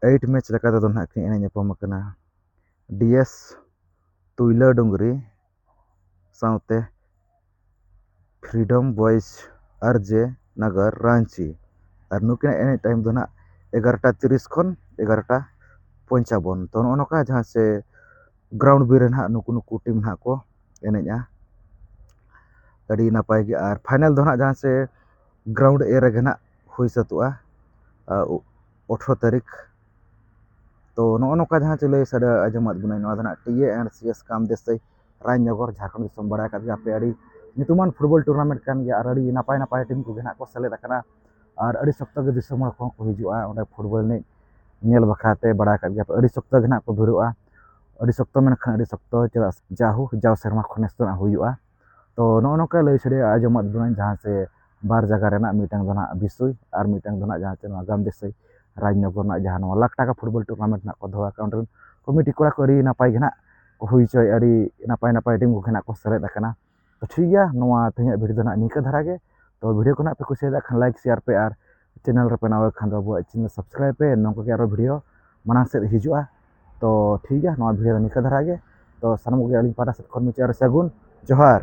ᱮᱭᱤᱴ ᱢᱮᱪ ᱞᱮᱠᱟ ᱛᱮᱫᱚ ᱱᱟᱦᱟᱜ ᱠᱤᱱ ᱮᱱᱮᱡ ᱧᱟᱯᱟᱢ ᱠᱟᱱᱟ D S ᱛᱩᱭᱞᱟᱹ ᱰᱩᱝᱨᱤ ᱥᱟᱶᱛᱮ ᱯᱷᱨᱤᱰᱚᱢ ᱵᱚᱭᱮᱡᱽ ᱟᱨ ᱡᱮ ᱱᱟᱜᱟᱨ ᱨᱟᱺᱪᱤ᱾ ᱟᱨ ᱱᱩᱠᱤᱱᱟᱜ ᱮᱱᱮᱡ ᱴᱟᱭᱤᱢ ᱫᱚ ᱱᱟᱦᱟᱜ ᱮᱜᱟᱨᱚᱴᱟ ᱛᱤᱨᱤᱥ ᱠᱷᱚᱱ ᱮᱜᱟᱨᱚᱴᱟ ᱯᱚᱧᱪᱟᱵᱚᱱ᱾ ᱛᱚ ᱱᱚᱜᱼᱚ ᱱᱚᱝᱠᱟ ᱡᱟᱦᱟᱸ ᱥᱮ ᱜᱨᱟᱣᱩᱱᱰ ᱵᱤ ᱨᱮ ᱱᱟᱦᱟᱜ ᱱᱩᱠᱩ ᱱᱩᱠᱩ ᱴᱤᱢ ᱱᱟᱦᱟᱜ ᱠᱚ ᱮᱱᱮᱡᱼᱟ᱾ ᱟᱹᱰᱤ ᱱᱟᱯᱟᱭ ᱜᱮ᱾ ᱟᱨ ᱯᱷᱟᱭᱱᱟᱞ ᱫᱚ ᱱᱟᱦᱟᱜ ᱡᱟᱦᱟᱸ ᱥᱮ ᱜᱨᱟᱣᱩᱱᱰ ᱮ ᱨᱮᱜᱮ ᱱᱟᱦᱟᱜ ᱦᱩᱭ ᱥᱟᱹᱛᱚᱜᱼᱟ, ᱟᱨ ᱟᱴᱷᱨᱚ ᱛᱟᱹᱨᱤᱠᱷ᱾ ᱛᱚ ᱱᱚᱜᱼᱚ ᱱᱚᱝᱠᱟ ᱡᱟᱦᱟᱸ ᱪᱮ ᱞᱟᱹᱭ ᱥᱟᱰᱮ ᱟᱸᱡᱚᱢᱟᱫ ᱵᱚᱱᱟᱹᱧ, ᱱᱚᱣᱟ ᱫᱚ ᱱᱟᱦᱟᱜ T A and C S ᱠᱟᱢ ᱫᱮᱥᱟᱹᱭ ᱨᱟᱡᱽᱱᱚᱜᱚᱨ, ᱡᱷᱟᱲᱠᱷᱚᱸᱰ ᱫᱤᱥᱚᱢ᱾ ᱵᱟᱲᱟᱭ ᱟᱠᱟᱫ ᱜᱮᱭᱟ ᱯᱮ, ᱟᱹᱰᱤ ᱧᱩᱛᱩᱢᱟᱱ ᱯᱷᱩᱴᱵᱚᱞ ᱴᱩᱨᱱᱟᱢᱮᱱᱴ ᱠᱟᱱ ᱜᱮᱭᱟ ᱟᱨ ᱟᱹᱰᱤ ᱱᱟᱯᱟᱭ ᱱᱟᱯᱟᱭ ᱴᱤᱢ ᱠᱚᱜᱮ ᱱᱟᱦᱟᱜ ᱠᱚ ᱥᱮᱞᱮᱫ ᱟᱠᱟᱱᱟ᱾ ᱟᱨ ᱟᱹᱰᱤ ᱥᱚᱠᱛᱚ ᱜᱮ ᱫᱤᱥᱚᱢ ᱦᱚᱲ ᱠᱚᱦᱚᱸ ᱠᱚ ᱦᱤᱡᱩᱜᱼᱟ ᱚᱸᱰᱮ ᱯᱷᱩᱴᱵᱚᱞ ᱮᱱᱮᱡ ᱧᱮᱞ ᱵᱟᱠᱷᱨᱟ ᱛᱮ᱾ ᱵᱟᱲᱟᱭ ᱟᱠᱟᱫ ᱜᱮᱭᱟ ᱯᱮ, ᱟᱹᱰᱤ ᱥᱚᱠᱛᱚ ᱜᱮ ᱱᱟᱦᱟᱜ ᱠᱚ ᱵᱷᱤᱲᱚᱜᱼᱟ᱾ ᱟᱹᱰᱤ ᱥᱚᱠᱛᱚ ᱢᱮᱱᱠᱷᱟᱱ ᱟᱹᱰᱤ ᱥᱚᱠᱛᱚ, ᱪᱮᱫᱟᱜ ᱥᱮ ᱡᱟᱦᱩ ᱡᱟᱣ ᱥᱮᱨᱢᱟ ᱠᱷᱚᱱ ᱱᱮᱥ ᱫᱚ ᱱᱟᱦᱟᱜ ᱦᱩᱭᱩᱜᱼᱟ᱾ ᱛᱚ ᱱᱚᱜᱼᱚ ᱱᱚᱝᱠᱟ ᱞᱟᱹᱭ ᱥᱟᱰᱮ ᱟᱸᱡᱚᱢᱟᱫ ᱵᱚᱱᱟᱹᱧ ᱡᱟᱦᱟᱸ ᱥᱮ ᱵᱟᱨ ᱡᱟᱭᱜᱟ ᱨᱮᱱᱟᱜ, ᱢᱤᱫᱴᱟᱝ ᱫᱚ ᱱᱟᱦᱟᱜ ᱵᱤᱥᱩᱭ ᱟᱨ ᱢᱤᱫᱴᱟᱝ ᱫᱚ ᱱᱟᱦᱟᱜ ᱡᱟᱦᱟᱸ ᱪᱮ ᱱᱚᱣᱟ ᱜᱟᱢ ᱫᱮᱥᱟᱹᱭ ᱨᱟᱡᱽᱱᱚᱜᱚᱨ ᱨᱮᱱᱟᱜ ᱡᱟᱦᱟᱸ ᱱᱚᱣᱟ ᱞᱟᱠᱷ ᱴᱟᱠᱟ ᱯᱷᱩᱴᱵᱚᱞ ᱴᱩᱨᱱᱟᱢᱮᱱᱴ ᱱᱟᱦᱟᱜ ᱠᱚ ᱫᱚᱦᱚ ᱟᱠᱟᱫ, ᱚᱸᱰᱮ ᱨᱮᱱ ᱠᱚᱢᱤᱴᱤ ᱠᱚᱲᱟ ᱠᱚ ᱟᱹᱰᱤ ᱱᱟᱯᱟᱭ ᱜᱮ ᱱᱟᱦᱟᱜ ᱠᱚ ᱦᱩᱭ ᱦᱚᱪᱚᱭ, ᱟᱹᱰᱤ ᱱᱟᱯᱟᱭ ᱱᱟᱯᱟᱭ ᱴᱤᱢ ᱠᱚᱜᱮ ᱱᱟᱜ ᱠᱚ ᱥᱮᱞᱮᱫ ᱟᱠᱟᱱᱟ᱾ ᱛᱚ ᱴᱷᱤᱠ ᱜᱮᱭᱟ, ᱱᱚᱣᱟ ᱛᱮᱦᱮᱧᱟᱜ ᱵᱷᱤᱰᱤᱭᱳ ᱫᱚ ᱱᱟᱜ ᱱᱤᱝᱠᱟᱹ ᱫᱷᱟᱨᱟ ᱜᱮ᱾ ᱛᱚ ᱵᱷᱤᱰᱤᱭᱳ ᱠᱚ ᱱᱟᱜ ᱯᱮ ᱠᱩᱥᱤᱭᱟᱫᱟ ᱠᱷᱟᱱ ᱞᱟᱭᱤᱠ ᱥᱮᱭᱟᱨ ᱯᱮ, ᱟᱨ ᱪᱮᱱᱮᱞ ᱨᱮᱯᱮ ᱱᱟᱣᱟ ᱠᱷᱟᱱ ᱫᱚ ᱟᱵᱚᱣᱟᱜ ᱪᱮᱱᱮᱞ ᱥᱟᱵᱥᱠᱨᱟᱭᱤᱵ ᱯᱮ, ᱱᱚᱝᱠᱟ ᱜᱮ ᱟᱨᱚ ᱵᱷᱤᱰᱤᱭᱳ ᱢᱟᱲᱟᱝ ᱥᱮᱫ ᱦᱤᱡᱩᱜᱼᱟ᱾ ᱛᱚ ᱴᱷᱤᱠ ᱜᱮᱭᱟ, ᱱᱚᱣᱟ ᱵᱷᱤᱰᱤᱭᱳ ᱫᱚ ᱱᱤᱝᱠᱟᱹ ᱫᱷᱟᱨᱟ ᱜᱮ᱾ ᱛᱚ ᱥᱟᱱᱟᱢ ᱠᱚᱜᱮ ᱟᱹᱞᱤᱧ ᱯᱟᱦᱴᱟ ᱥᱮᱫ ᱠᱷᱚᱱ ᱢᱩᱪᱟᱹᱫ ᱨᱮ ᱥᱟᱹᱜᱩᱱ ᱡᱚᱦᱟᱨ᱾